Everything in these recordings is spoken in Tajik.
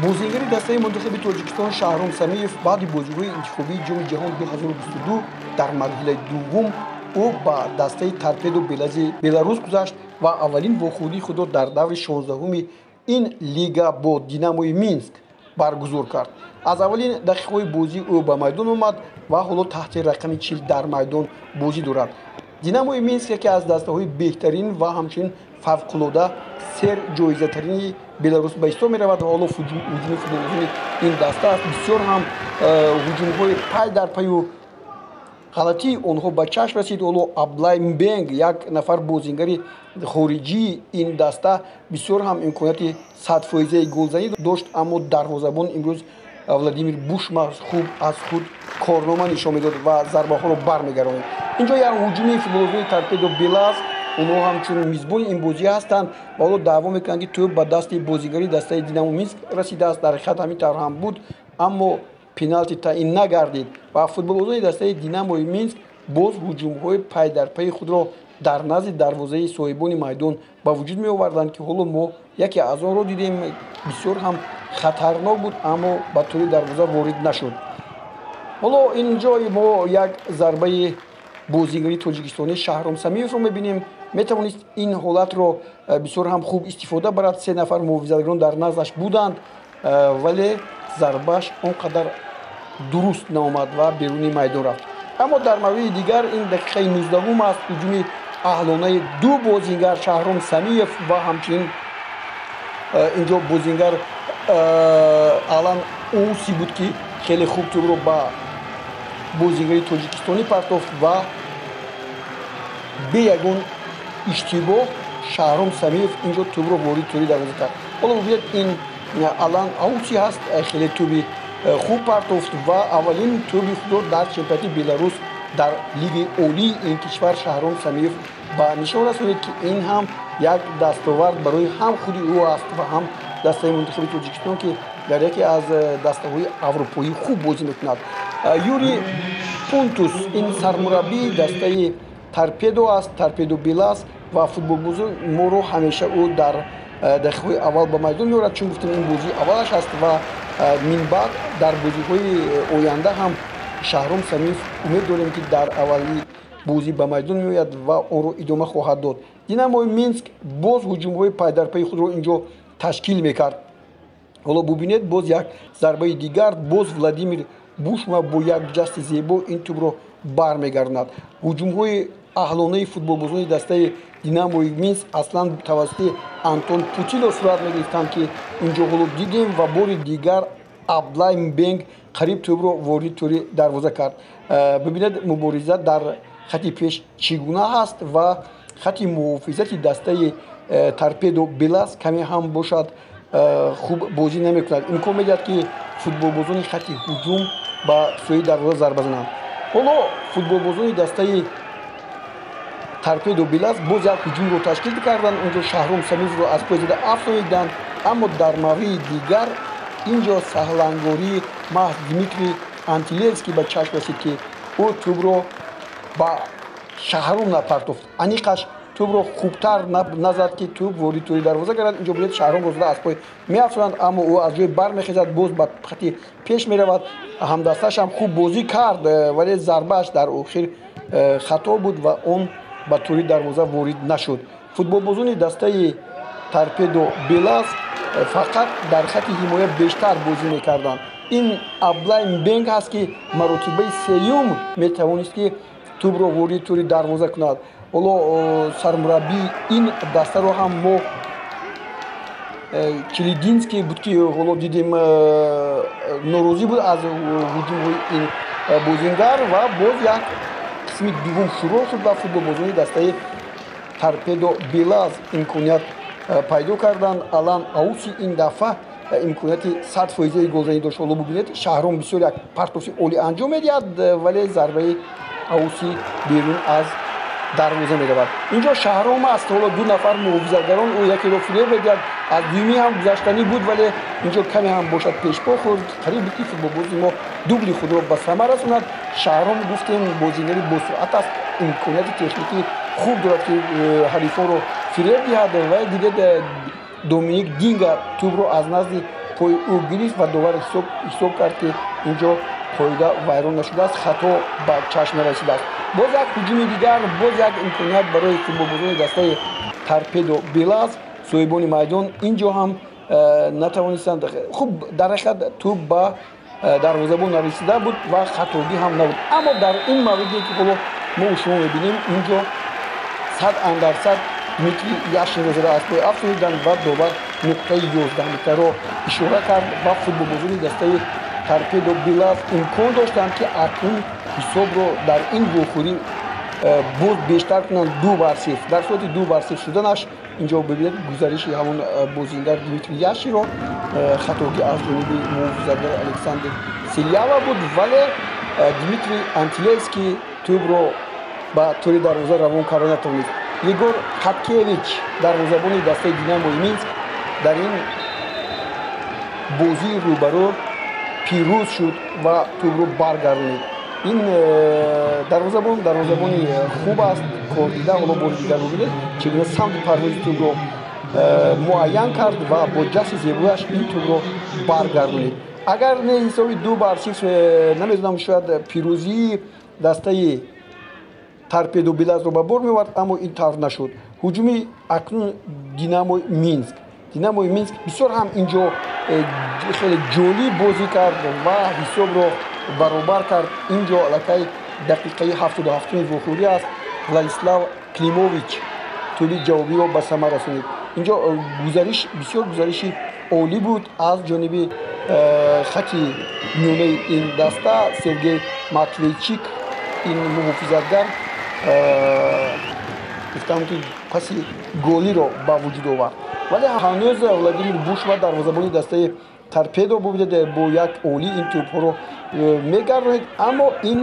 Бозингари дастаи мунтахаби Тоҷикистон Шаҳром Самиев баъди бозиҳои интихобии Ҷоми ҷаҳон 2022 дар марҳилаи дуввум ӯ ба дастаи Торпедо Белази Беларус гузашт ва аввалин вохӯрии худро дар даври 16-уми ин лига бо Динамои Минск баргузор кард. Аз аввалин дақиқаҳои бозӣ ӯ ба майдон омад ва ҳоло таҳти рақами 40 дар майдон бозӣ дорад. Динамои Минск яке аз дастаҳои беҳтарин ва ҳамчунин фавқулода серҷоизатарини Беларус ба ҳисоб меравад ва ҳоло ҳуҷуми футболбозони ин даста аст. Бисёр ҳам ҳуҷумҳои пай дар паю ғалатии онҳо ба чашм расид. Ҳоло Аблай Мбенг, як нафар бозингари хориҷии ин даста, бисёр ҳам имконияти 100-фоизаи голзанӣ дошт, аммо дарвозабон имрӯз Владимир Бушма хуб аз худ корнома нишон медод ва зарбаҳоро бармегаронид. Инҷо як ҳуҷуми футболбозони Торпедо Белаз, онҳо ҳамчун мизбони ин бозӣ ҳастанд ва ҳоло даъво мекунанд, ки тӯб ба дасти бозигари дастаи Динамо Минск расидааст. Дар ҳақиқат ҳамин тавр ҳам буд, аммо пеналти таъин нагардид ва футболбозони дастаи Динамои Минск боз ҳуҷумҳои пайдарпайи худро дар назди дарвозаи соҳибони майдон ба вуҷуд меоварданд, ки ҳоло мо яке аз онро дидем. Бисёр ҳам хатарнок буд, аммо ба тӯри дарвоза ворид нашуд. Ҳоло ин ҷой мо як зарбаи бозигари тоҷикистонӣ Шаҳром Самиевро мебинем. Метавонист ин ҳолатро бисёр ҳам хуб истифода барад. Се нафар муҳофизатгарон дар наздаш буданд, вале зарбааш он қадар дуруст наомад ва беруни майдон рафт. Аммо дар мавриди дигар ин дақиқаи 19-ум аст. Ҳуҷуми аҳлонаи ду бозингар Шаҳром Самиев ва ҳамчунин инҷо бозингар Алан Уси буд, ки хеле хуб тӯбро ба бозингари тоҷикистонӣ партофт ва бе ягон иштибоҳ Шаҳром Самиев инҷо тӯбро ворид тӯри дарвоза кард. Ҳоло бубинед, ин Алан Ауси ҳаст, хеле тӯби хуб партофт ва аввалин тӯби худро дар чемпионати Беларус дар лигаи олии ин кишвар Шаҳром Самиев ба нишон расонид, ки ин ҳам як дастовард барои ҳам худи ӯ аст ва ҳам дастаи мунтахаби Тоҷикистон, ки дар яке аз дастаҳои аврупоӣ хуб бозӣ мекунад. Юрий Пунтус ин сармураббии дастаи Торпедо аст, Торпедо Белаз, ва футболбозон моро ҳамеша ӯ дар дақиқаҳои аввал ба майдон меорад, чун гуфтем, ин бозии аввалаш аст ва минбаъд дар бозиҳои оянда ҳам Шаҳром Самиев умед дорем, ки дар аввали бозӣ ба майдон меояд ва онро идома хоҳад дод. Динамои Минск боз ҳуҷумҳои пайдарпайи худро инҷо ташкил мекард. Ҳоло бубинед, боз як зарбаи дигар, боз Владимир Бушма бо як ҷасти зебо ин тӯбро бармегардонад. Ҳуҷумҳои аҳлонаи футболбозони дастаи Динамои Минск аслан тавассути Антон Путило сурат мегирифтанд, ки инҷо ҳоло дидем ва бори дигар Аблай Мбенг қариб тӯбро ворид тӯри дарвоза кард. Бибинед, мубориза дар хати пеш чӣ гуна ҳаст ва хати муҳофизати дастаи Торпедо Белаз каме ҳам бошад, хуб бозӣ намекунад, имкон медиҳад, ки футболбозони хати ҳуҷум ба сӯи дарвоза зарба зананд. Ҳоло футболбозони дастаи Торпедо Белаз боз як ҳуҷумро ташкил карданд. Онҷо Шаҳром Самиевро аз пой зада афтониданд, аммо дар мавриди дигар инҷо саҳлангории маҳз Дмитрий Антилевский ба чашм расид, ки ӯ тӯбро ба Шаҳром напартофт, аниқаш тӯбро хубтар назад, ки тӯб ворид тӯри дарвоза гардад. Инҷо бинед, Шаҳромро зада аз пой меафтонанд, аммо ӯ аз ҷой бармехезад, боз ба хати пеш меравад. Ҳамдастааш ҳам хуб бозӣ кард, вале зарбааш дар охир хато буд ва он ба тӯри дарвоза ворид нашуд. Футболбозони дастаи Торпедо Белаз фақат дар хати ҳимоя бештар бозӣ мекарданд. Ин Аблай Мбенг ҳаст, ки маротибаи сеюм метавонист, ки тӯбро ворид тӯри дарвоза кунад. Ҳоло сармураббии ин дастаро ҳам мо Челидинский буд, ки ҳоло дидем, норозӣ буд аз ҳуҷумҳои ин бозингар ва боз як қисми дуввум шурӯъ шуд ва футболбозони дастаи Торпедо Белаз имконият пайдо карданд. Алан Ауси ин дафъа имконияти 100-фоизаи голзанӣ дошт. Ҳоло бубинед, Шаҳром бисёр як партофи олӣ анҷом медиҳад, вале зарбаи Ауси берун аз дарвоза меравад. Инҷо Шаҳром аст. Ҳоло ду нафар муҳофизатгарон, ӯ якеро фиреб медиҳад, аз дуюмӣ ҳам гузаштанӣ буд, вале инҷо каме ҳам бошад, пешпо хӯрд. Қариб буд, ки футболбози мо дубли худро ба самар расонад. Шаҳром, гуфтем, бозигари босуръат аст, имконияти техникӣ хуб дорад, ки ҳарифонро фиреб диҳад. Ва дидед, Доминик Динга тӯбро аз назди пои ӯ гирифт ва довар ҳисоб кард, ки инҷо қоида вайрон нашудааст, хато ба чашм нарасидааст. Боз як ҳуҷуми дигар, боз як имконият барои футболбозони дастаи Торпедо Белаз. Соҳибони майдон инҷо ҳам натавонистанд. Хуб, дар ҳақиқат тӯб ба дарвозабон нарасида буд ва хатогӣ ҳам набуд, аммо дар ин мавриде, ки ҳоло мо шумо мебинем, инҷо 100% Дмитрий Яшинро зада аз пой афтониданд ва довар нуқтаи 11 метрро ишора кард ва футболбозони дастаи Торпедо Белаз имкон доштанд, ки акнун ҳисобро дар ин вохӯрӣ боз бештар кунанд, 2-0. Дар сурати 2-0 шуданаш, инҷо бибинед гузариши ҳамон бозингар Дмитрий Яширо, хатогӣ аз ҷониби муҳофизатгар Александр Селява буд, вале Дмитрий Антилевский тӯбро ба тӯри дарвоза равон карда натавонист. Егор Хаткевич, дарвозабони дастаи Динамои Минск, дар ин бозии рӯбарӯ пирӯз шуд ва тӯбро баргардонид. Ин дарвозабон дарвозабони хуб аст, кордида. Ҳоло бори дигар бубинед, чӣ гуна самти парвози тӯбро муайян кард ва бо ҷасти зебояш ин тӯбро баргардонид. Агар не ҳисоби 2-0, намедонам, шояд пирӯзии дастаи Торпедо Белазро ба бор меовард, аммо ин тавр нашуд. Ҳуҷуми акнун Динамои Минск. Динамои Минск бисёр ҳам инҷо хеле ҷолиб бозӣ кард ва ҳисобро баробар кард. Инҷо аллакай дақиқаи 77-уми вохӯрӣ аст. Владислав Климович тӯби ҷавобиро ба самар расонид. Инҷо гузариш бисёр гузариши олӣ буд аз ҷониби хати миёнаи ин даста. Сергей Матвейчик, ин муҳофизатгар, гуфтам, ки паси голиро ба вуҷуд овард, вале ҳанӯз Владимир Бушва, дарвозабони дастаи Торпедо, бубинед, бо як олӣ ин тӯбҳоро мегардонид. Аммо ин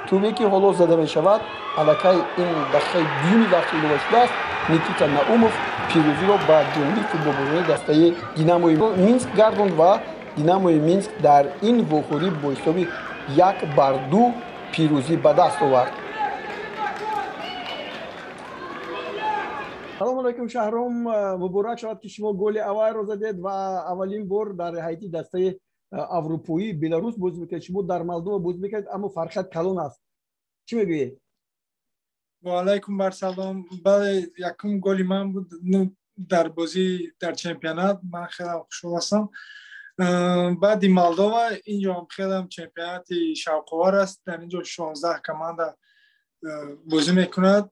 тӯбе, ки ҳоло зада мешавад, аллакай ин дақиқаи дуюми вақти илова шудааст, Никита Наумов пирӯзиро ба ҷониби футболбозони дастаи Динамои Минск гардонд ва Динамои Минск дар ин вохӯрӣ бо ҳисоби 1-2 пирӯзӣ ба даст овард. Салому алайкум, Шаҳром! Муборак шавад, ки шумо голи аввалро задед ва аввалин бор дар ҳайати дастаи аврупоӣ Беларус бозӣ мекунед. Шумо дар Молдова бозӣ мекунед, аммо фарқият калон аст. Чӣ мегӯед? Ваалайкум барсалом. Бале, якум голи ман буд дар бозӣ дар чемпионат. Ман хелам хушҳол ҳастам. Баъди Молдова инҷо хелам чемпионати шавқовар аст. Дар инҷо 16 команда бозӣ мекунад.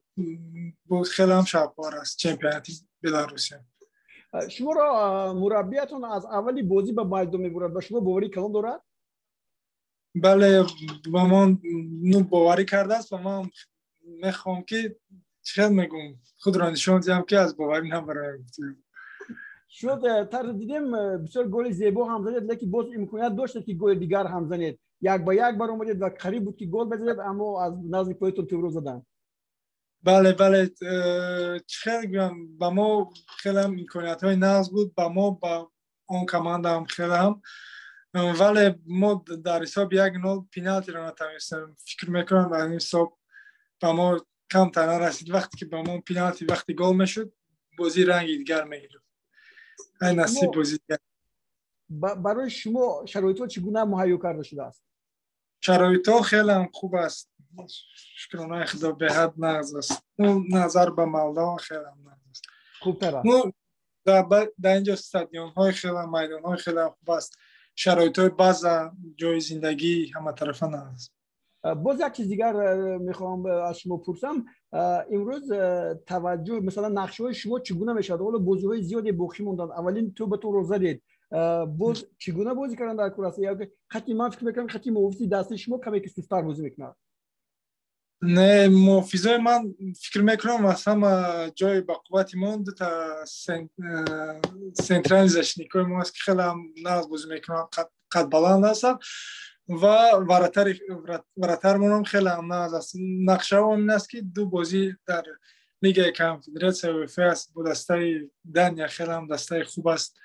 Хелам шавқовар аст чемпионати Беларусия. Шуморо мураббиятон аз аввали бозӣ ба майдон мебурад. Ба шумо боварӣ калон дорад? Бале, ба ман ну боварӣ кардааст ва ман мехоҳам, ки чӣ хел мегӯм, худро нишон диҳам, ки аз боварӣ набароям. Шуд тарзи дидем, бисёр голи зебо ҳам занед, лекин боз имконият доштед, ки голи дигар ҳам занед. Як ба як баромадед ва қариб буд, ки гол бизанед, аммо аз назди поятон тӯбро заданд. Бале, чӣ хел гӯям, ба мо хелам имкониятҳои нағз буд, ба мо, ба он командаам хелам, вале мо дар ҳисоби 1-0 пеналтиро натавонистем. Фикр мекунам, дар ин ҳисоб ба мо камтар нарасид. Вақте ки ба мо пеналти, вақти гол мешуд, бозӣ ранги дигар мегирифт. Ай насиб, бозӣ дигар. Барои шумо шароитҳо чӣ гуна муҳайё карда шудааст? Шароитҳо хелам хуб аст, шукронаи Худо, беҳад нағз аст. Назар ба Молдова хелам нағз аст. Хубтар аст. Дар инҷо стадионҳои хелам, майдонҳои хелам хуб аст, шароитҳои база, ҷои зиндагӣ ҳаматарафа нағз аст. Боз як чиз дигар мехоҳам аз шумо пурсам. Имрӯз таваҷҷӯҳ, масалан, нақшаҳои шумо чӣ гуна мешавад? Ҳоло бозиҳои зиёде боқӣ монданд. Аввалин тӯбатонро задед, боз чӣ гуна бозӣ кардан дар кор аст? Хати, ман фикр мекунам, хати муҳофизи дастаи шумо каме ки сусттар бозӣ мекунад. Не, муҳофизои ман, фикр мекунам, аз ҳама ҷои ба қуввати мо дута центральный защитникои мо аст, ки хеле нағз бозӣ мекунанд, қадбаланд ҳастанд ва вратармонам хеле ҳам нағз аст. Нақшаам ин аст, ки ду бозӣ дар Лигаи Конфедератсия УЕФА аст бо дастаи Дания, хеле ҳам дастаи хуб аст.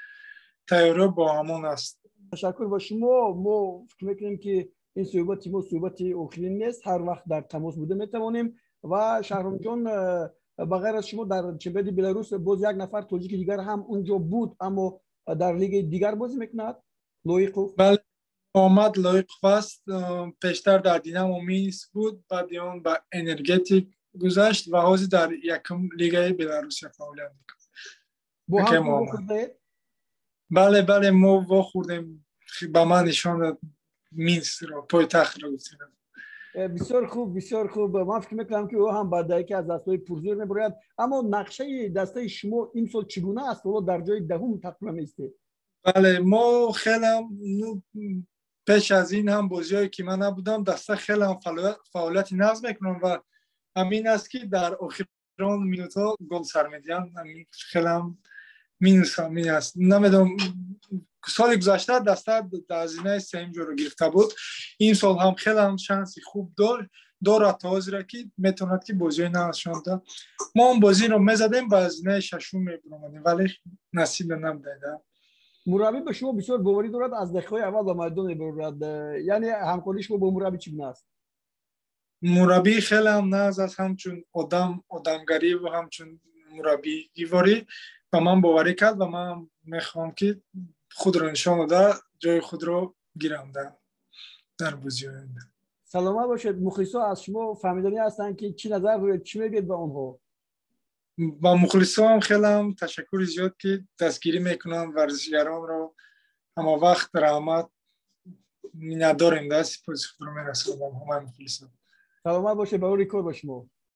Тайёрӣ бо ҳамон аст. Ташаккур ба шумо. Мо фикр мекунем, ки ин суҳбати мо суҳбати охирин нест, ҳар вақт дар тамос буда метавонем. Ва Шаҳромҷон, ба ғайр аз шумо дар чемпионати Беларус боз як нафар тоҷики дигар ҳам унҷо буд, аммо дар лигаи дигар бозӣ мекунад. Лоиқов? Бале, Муҳаммад Лоиқов аст. Пештар дар Динамо Минск буд, баъди он ба Энергетик гузашт ва ҳозир дар якум лигаи Беларусия фаъолият мекунад. Бо ҳам вохӯрдаед? Бале, бале, мо вохӯрдем, ба ман нишон дод Минскро, пойтахтро, гуфтем. Бисёр хуб, бисёр хуб. Ман фикр мекунам, ки ӯ ҳам ба яке аз дастаҳои пурзӯр мебарояд. Аммо нақшаи дастаи шумо имсол чӣ гуна аст? Ҳоло дар ҷои 10-ум тақрибан меистед. Бале, мо хелам пеш аз ин ҳам бозиҳое ки ман набудам, даста хелам фаъолияти нағз мекунам ва ҳамин аст, ки дар охирон минутҳо гол сар медиҳанд. Хелам минус ҳамин аст. Намедонам, соли гузашта даста дар зинаи сеюм ҷоро гирифта буд. Ин сол ҳам хелам шанси хуб дорад то ҳозира, ки метавонад, ки бозиҳои нағзшон да. Мо он бозиро мезадем, ба зинаи шашум мебуромадем, вале насиба набуда. Мураббӣ ба шумо бисёр боварӣ дорад, аз дақиқаҳои аввал ба майдон мебарорад. Яъне ҳамкории шумо бо мураббӣ чӣ гуна аст? Мураббӣ хелам нағз аст, ҳамчун одам, одамгарӣ ва ҳамчун мураббигиворӣ ба ман боварӣ кард ва ман мехоҳам, ки худро нишон дода, ҷои худро гирам дар бозиҳои оянда. Саломат бошед. Мухлисо аз шумо фаҳмиданӣ ҳастанд, ки чӣ назар доред, чӣ мегӯед ба онҳо? Ба мухлисоам хелам ташаккури зиёд, ки дастгирӣ мекунанд варзишгаронро ҳама вақт. Раҳмат, миннатдорем да, сипоси худро мерасонам ҳамаи мухлисон. Саломат бошед, барори кор ба шумо.